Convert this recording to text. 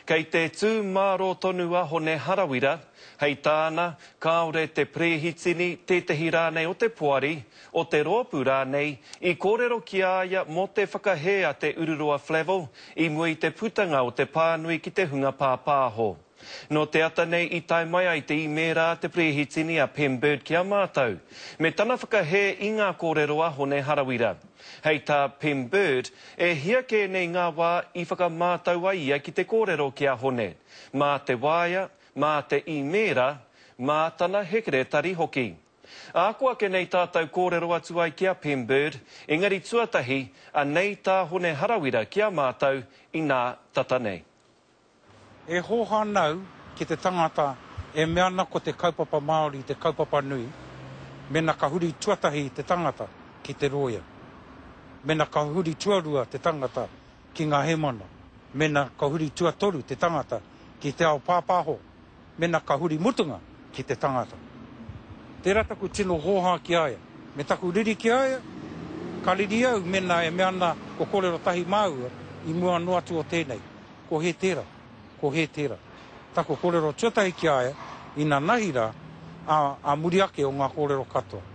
Kei te tū mārō tonu a Hone Harawira, hei tāna, kāore te perehitini, tētehi rānei o te poari, o te rōpū rānei, i kōrero ki a ia mō te whakahē a Te Ururoa Flavell i mua i te putanga o te pānui ki te hunga pāpāho. Nō te ata nei i tae mai ai te īmēra a te perehitini a Pem Bird ki a mātou, me tana whakahē i ngā kōrero a Hone Harawira. Hei tā Pem Bird, e hia kē nei ngā wā i whakamātau ai ia ki te kōrero ki a Hone, mā te waea, mā te īmēra, mā tana hekeretari hoki. Āko ake nei tātou kōrero atu ai ki a Pem Bird, engari tuatahi, anei tā Hone Harawira ki a mātou inā tata nei. E hōhā nau ki te tangata e mea ana ko te kaupapa Māori te kaupapa nui, mena ka huri tuatahi te tangata ki te rōia, mena ka huri tuarua te tangata ki ngā hēmana, mena ka huri tuatoru te tangata ki te ao pāpāho, mena ka huri mutunga ki te tangata. Tērā taku tino hōhā ki a ia. Me taku riri ki a ia, ka riri au mena e mea ana kua kōrero tahi māua i mua noa atu o tēnei. Ko hē tērā, ko hē tērā. Taku kōrero tuatahi ki a ia, inanahi rā, ā, ā muri ake o ngā kōrero katoa.